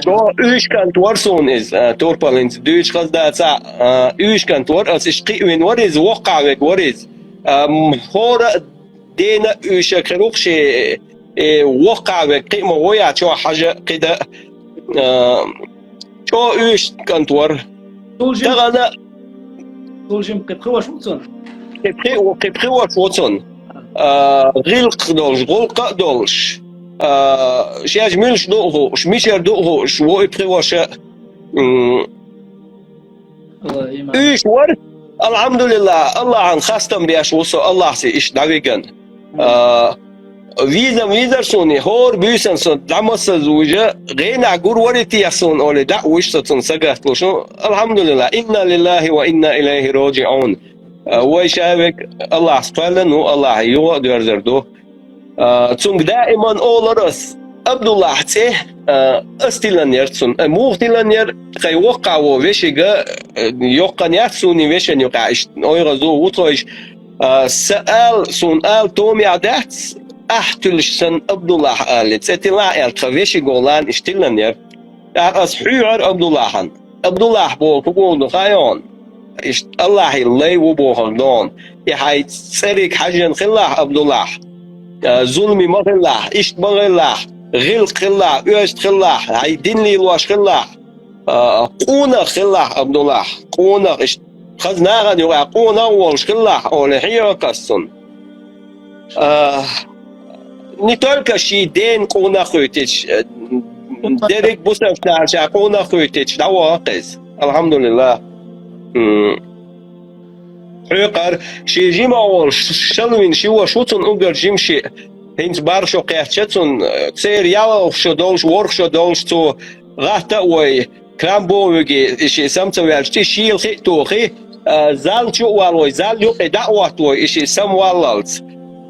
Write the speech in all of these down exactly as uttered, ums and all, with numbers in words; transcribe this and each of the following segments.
Чо уьш кӀант вар суна иза, а, турпаллица дуьйцуш хаза дацахь, а, уьш кӀант вар, ас иштта кхиавина вар иза, воккхагӀа верг вар иза. А, м, хӀора а дена а уьш а хир ву-кх шен, э, воккхагӀа верг кхиа ма ву яхь, чохь хьажа а кхин дан а, а, чӀо уьш кӀант вар. Тахана Сулжим кхин пхи ваша ву цунна? Кхин пхи, кхин пхи ваша ву цунна. А, гӀиллакх долуш, гӀуллакх а долуш, а, шаьш муьлш ду а хууш, мичара ду а хууш, ву и пхи ваша. М, уьш вара, алхьамдулиллахӀ, Аллахьан хастам беш ву со, Аллахьца иштта дӀавиган. А, везам везара суна, хӀора буьйсанна со дӀа массаза вуьжа, гӀенахь гур вара и тех суна олий, дӀа а вуьжуш со цунна сагатдалуш ву. АлхьамдулиллахӀ, инна лиллахӀи ва инна илайхӀи раджиӀун. А, вай ша верг Аллахьца кхоьллина ву, Аллахье юха а доьрзур ду. А, цуьнга даиман олура ас, Абдуллахь цӀе, а, ас тиллина яра цунна. А, муха тиллина яра, тхайн воккхагӀа ву вешига, а, йоккха яц суна вешина юкъахь, иштта ойгӀазо ву тхойша. А, сан ала, суна ала томехь дац, ахь туьллуш санна Абдуллахь алий, цӀе тиллахь аьлла, тхан вешига волу лан иштта тиллина яра. ТӀаккха ас хьоьхура Абдуллахьана. Абдуллахь бохург хӀун ду хаьий хьуна? Иштта Аллахьан лай ву бохург ду хьуна. И хьайн цӀериг хьаьжжина хилалахь, Абдуллахь. А, зуламе ма хилалахь, иштта ма хилалахь, гӀиллакх хилалахь, оьзда хилалахь, хьайн дин лелош хилалахь. А, къонах хилалахь, Абдуллахь, къонах, иштта хаза нахана юкъахь къонах а волуш хилалахь, олий хьоьхура ас цунна. А, не только шен ден къонах а хуьйцуш, а, дерриг бусалба нахана ша къонах а хуьйцуш, дӀавахара иза. АлхьамдулиллахӀ. М. Хьоьхура, шен жима а волуш, шалвина ши ваша ву цунна, уггар жима шиъ. ХӀинца бархӀ шо кхаьчча цунна, церан ялх шо долуш, ворхӀ шо долуш цо гӀатта а вой, Крамбовиге и шиъ сама ца ваьлча, ци шийла хи а тухий, а, зал чу а валлой, зал юкъе дӀа а хӀоттавой, и шиъ самаваллалц.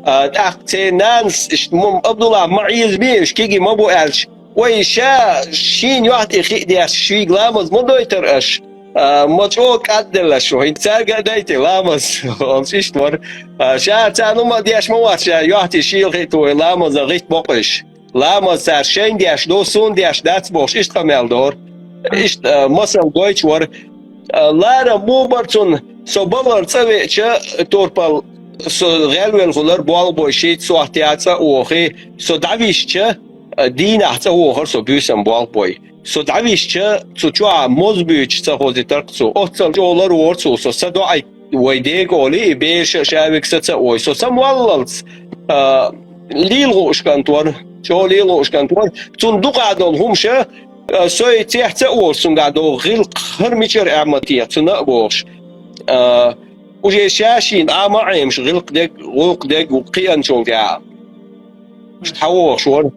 А, тӀаккха церан нанас, иштта ма, Абдуллахь ма Ӏийзабе, уьш кегий ма бу аьлча, вай ша шийна юьхь тӀе хи а деш, шуьга ламаз ма дойтура аша, а, ма чӀогӀа кӀадделла шу, хӀинца цаьрга а дайтий ламаз, хӀинца иштта вара. А, ша царна хӀума а деш ма вац, ша юьхь тӀе шийла хи а тухий, ламаза гӀитта бокъуьш. Ламаз цара шайна деш ду, суна деш дац бохуш, иштта къамел дора. Иштта, а, масал гойтуш вара. А, ларам бу бара цунна, со балхара цӀа веача, турпал, со гӀелвелла хилар, болх бой шийтта сохьта цӀа а вохий, со дӀависча, а, дийнахь цӀа вохура со буьйсанна болх бой. Со дӀависча, цу чохь моза буьйцуш ца хозуьйтура-кх цо. Оццал чӀогӀа лар вора цо, со са доӀа вай дега олий, и бераш а ша вига саца а вой. Со самаваллалц, а, лела гӀуъуш кӀант вара, чӀогӀа лела гӀуъуш кӀант вара. Цунна дукхахь долу хӀума ша, а, со и цехьца а волуш, цуьнгахь долу гӀиллакх хӀара мичара Ӏемма техьа цунна а бохуш. А, уже ша шена Ӏама а Ӏемаш гӀиллакх дерг, гӀуллакх дерг ву кхиъначул тӀаьхьа. Иштта хьан вохуш вара.